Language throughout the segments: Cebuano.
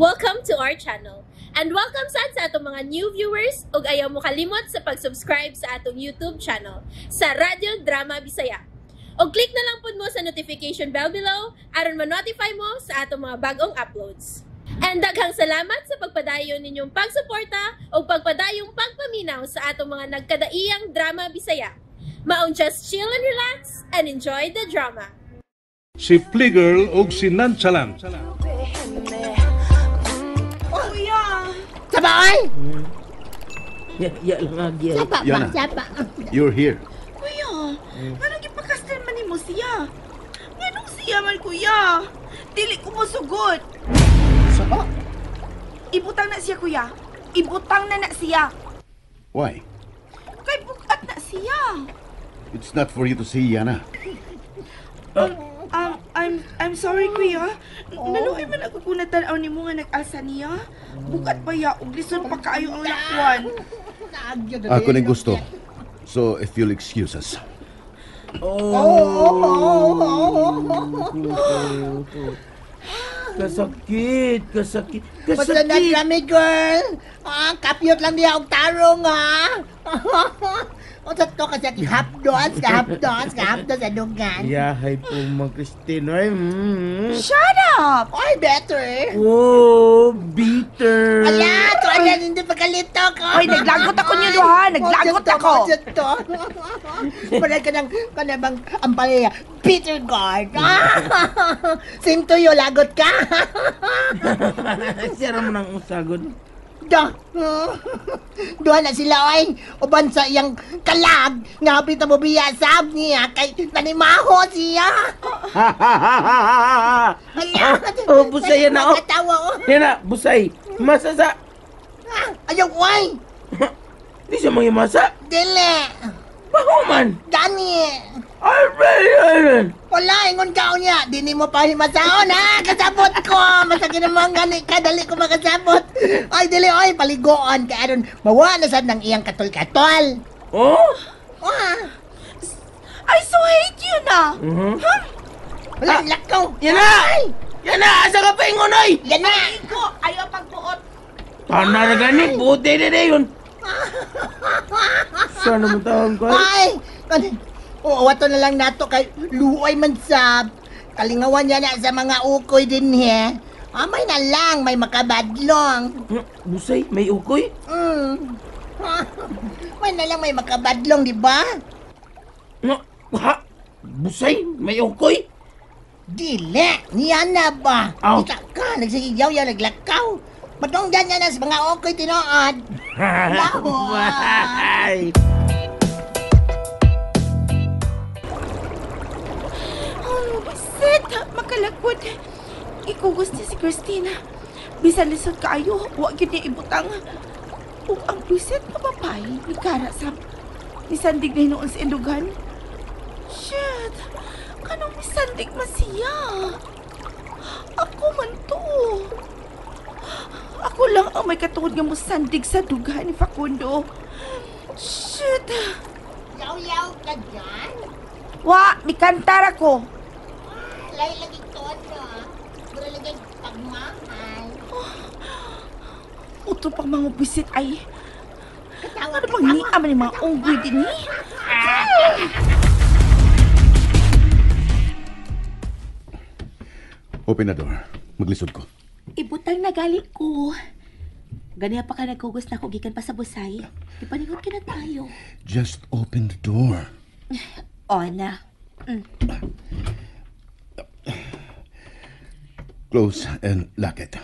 Welcome to our channel. And welcome sad sa atong mga new viewers ug ayaw mo kalimot sa pag-subscribe sa atong YouTube channel sa Radyo Drama Bisaya. Og click na lang pud mo sa notification bell below aron ma-notify mo sa atong mga bagong uploads. And daghang salamat sa pagpadayon ninyong pagsuporta ug pagpadayong pagpaminaw sa atong mga nagkadaiyang drama Bisaya. Maong just chill and relax and enjoy the drama. Si Fliegel ug si Nonchalant. Kuya! Sabay! Ya, ya lang agya. Sapa ba? Yana. Sapa. You're here. Kuya! Anong gipakasal man nimo siya? Nganong siya man, kuya? Dili ko mosugot. Sapa? Ibutang na siya, kuya. Ibutang na na siya. Why? Kay bukat na siya. It's not for you to see, Yana. I'm sorry, kuya. Naluoy man ako kung natanaw nimo nga nag-asa niya. Bukat pa ya, ug lisod pa kaayo ang lakwan. Ako ning gusto. So, if you'll excuse us. Oh. Kasakit, kasakit, Basta na kasakit. kami, girl. Ah, kapiyot lang niya og tarong, ha? O sa to kasi hapdos, kahapdos, kahapdos sa dugan. Yahay po, Mang Christine. Ay. Shut up! Oy, better. Oh, bitter. Ala, to ala, hindi pagkalito ko. Oy, naglagot ako niyo duha, naglagot ako. To. Para ka ng, kanabang ampalaya, bitter gourd. Same to you, lagot ka. Siya mo nang usagod. Da. Duha na sila oy. Uban sa iyang kalag nga hapit na mobiya sab niya kay nanimaho siya. Hala. Oh, busay yan na, oh. Nakatawa oh. Yan na, busay. Masasa. Ah, ayaw oy. Di siya mangimasa. Dili. Baho man. Gani. Ay, ay, ay. Wala, ingon ka niya. Dini mo pa himasaon, ha? Kasabot ko. Masakit naman gani ka. Dali ko makasabot. Ay, dili, oy. Paligoon ka. Aron, mawa na sad ng iyang katol-katol. Oh? Oh, I so hate you na! Wala, lakaw. Yan na! Ay, Yan na! Asa ka pa ingon, oy? yan na. Igo, ayaw pagbuot. Tana na gani, buti na na yun. Sana mo tawag ko? Ay! Oo, wato na lang nato kay luoy man sa kalingawan niya na sa mga ukoy din he. Amay na lang, may makabadlong. Busay, may ukoy? May na lang may makabadlong, di ba? Ha? Busay, may ukoy? Dili, niya na ba? Aw. Kita ka, nagsigiyaw ya, naglakaw. Matunggan niya na sa mga ukoy tinuod. Laho. Bye! Oh, bisit! Makalagod. Ikugos niya si Christina. Bisan lisod kaayo, wa gyud niya ibutang. Ug ang bisit nga babae ni Kara sa misandig na hinuon sa indugan. Shit! Kanong misandig man siya? Ako man to. Ako lang ang may katuod nga musandig sa dugan ni Facundo. Shit! Yaw-yaw ka dyan? Wa, mikantar ako. Lay lagi tono. Mura lagi pagmahal. Utro pang mga bisit ay. Katawa, Ano bang niya man yung mga unggoy din eh? Open the door. Maglisod ko. Ibutang na gali ko. Ganiya pa ka nagkugos na ako gikan pa sa busay. Ipaningot ka na tayo. Just open the door. O na. Close and lock it.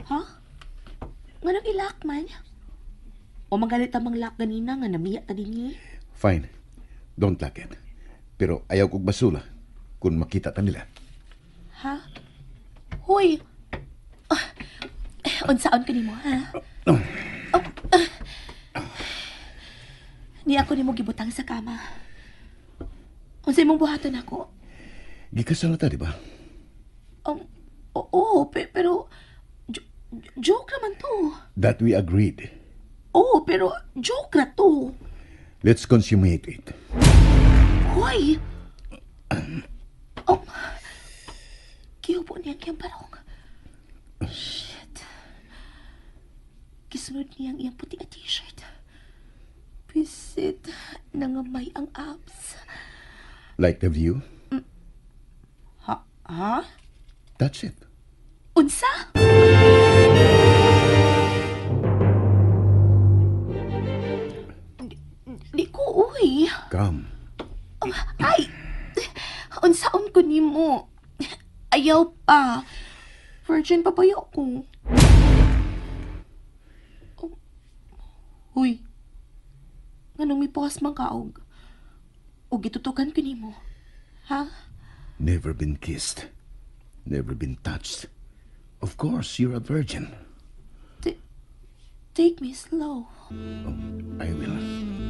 Ha? Nganong ilak man? O magalit ang lock ganina nga namiya ta din eh. Fine. Don't lock it. Pero ayaw kong basula kung makita ta nila. Ha? Hoy! Ah, unsaon ka nimo ha? Oh, ah. Ni ako nimo gibutang sa kama. Unsay mong buhaton ako? Gikasal na ta, di ba? Oo, pero joke naman to. That we agreed. Oo, pero joke na to. Let's consummate it. Hoy! Oh, kiyo po niya kiyang parong. Shit. Gisunod niya ang iyang puti nga t-shirt. Bisit, nangamay ang abs. Like the view? Ha? Ha? That's it. Unsa? Di ko, uy. Come. Ay! Unsaon ko nimo? Ayaw pa. Virgin pa ba ko? Oh. Uy. Nganong mipoas man ka og gitutukan ko nimo? Ha? Never been kissed. Never been touched. Of course, you're a virgin. Take me slow. Oh, I will.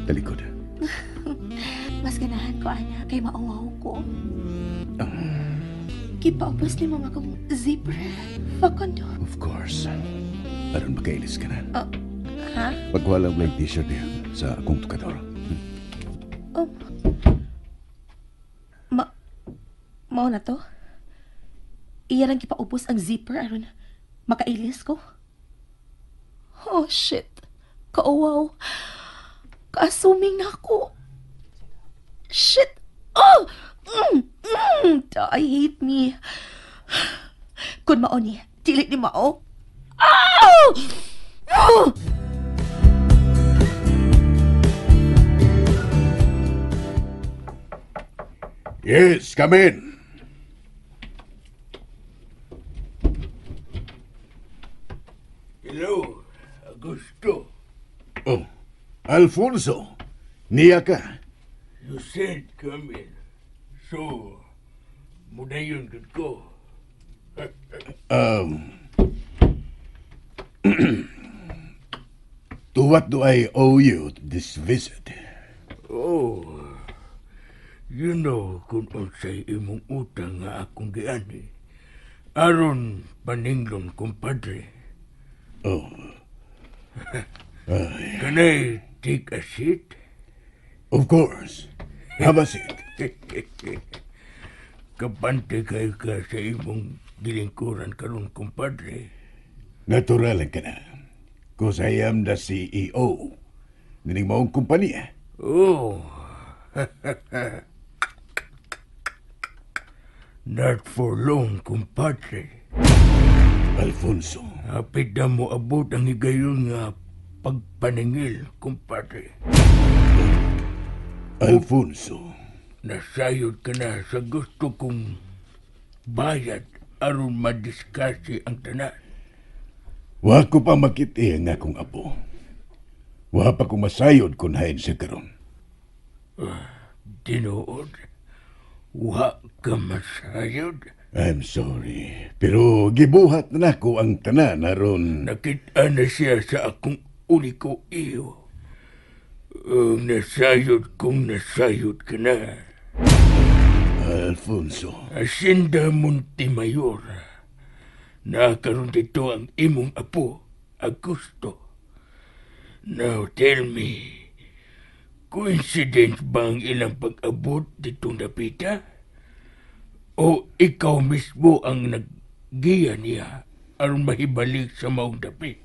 Talikod. Mas ganahan ko, ana, kay mauwaw ko. Gipaubos ni mama kong zipper. Facundo. Of course. Aron makailis ka na. Ha? Pagwalang blank t-shirt niya sa akong tukador. Oh. Mao na to? Iya lang gipaubos ang zipper aron makailis ko. Oh, shit. Kauwaw. Kaasuming na ako. Shit. Oh! I hate me. Kun mao ni, dili ni mao. Oh! Oh! Yes, come in. Hello, Augusto. Oh, Alfonso. Niya ka. You said come in. So, mudayon gud ko. To what do I owe you this visit? Oh, you know kung unsay imong utang nga akong giani. Aron paninglon, kumpadre. Oh. Can I take a seat? Of course. Have a seat. Kapante kay ka sa imong gilingkuran karon, kumpadre. Natural ka na. 'Cause I am the CEO. Nining maong kumpanya. Oh. Not for long, kumpadre. Alfonso. Hapit na mo abot ang higayon nga pagpaningil, kumpadre. Alfonso. Nasayod ka na sa gusto kong bayad aron madiskarte ang tanan. Wa ko pa makiti ang akong apo. Wa pa ko masayod kung hain siya karon. Tinuod, wa ka masayod. I'm sorry, pero gibuhat na nako ang tanan aron. Nakita na siya sa akong uniko iyo. Nasayod kong nasayod ka na. Alfonso. Hacienda Montemayor. Nakaroon dito ang imong apo, Augusto. Now tell me, coincidence ba ang ilang pag-abot ditong dapita? O ikaw mismo ang naggiya niya aron mahibalik sa maong dapit?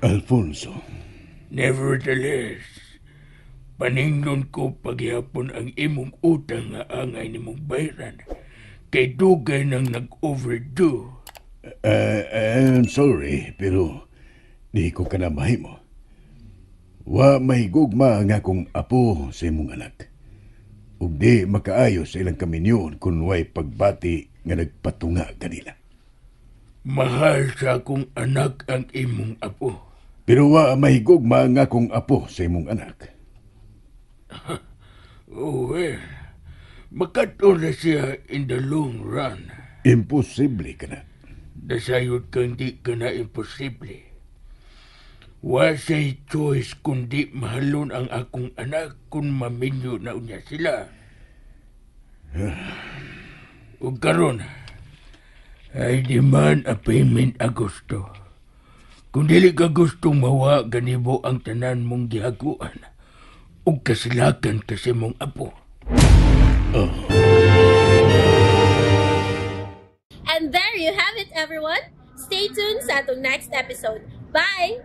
Alfonso. Nevertheless, paninglon ko paghihapon ang imong utang nga angay nimong bayran. Kay dugay nang nag-overdue. I'm sorry, pero di ko ka na mahimo. Wa mahigugma ang akong apo sa imong anak. Ug di makaayo sa ilang kaminyon kung way pagbati nga nagpatunga kanila. Mahal sa akong anak ang imong apo. Pero wa mahigugma ang akong apo sa imong anak. Oh, well, makatun na siya in the long run. Imposible ka na. Nasayod kang di ka na imposible. Wa siya'y choice kundi mahalon ang akong anak kung maminyo na unya sila. Ug karon, I demand a payment, Augusto. Kung dili ka gustong mawa ganibo ang tanan mong gihaguan, ug kasilakan kasi mong apo. Oh. And there you have it, everyone. Stay tuned sa atong next episode. Bye!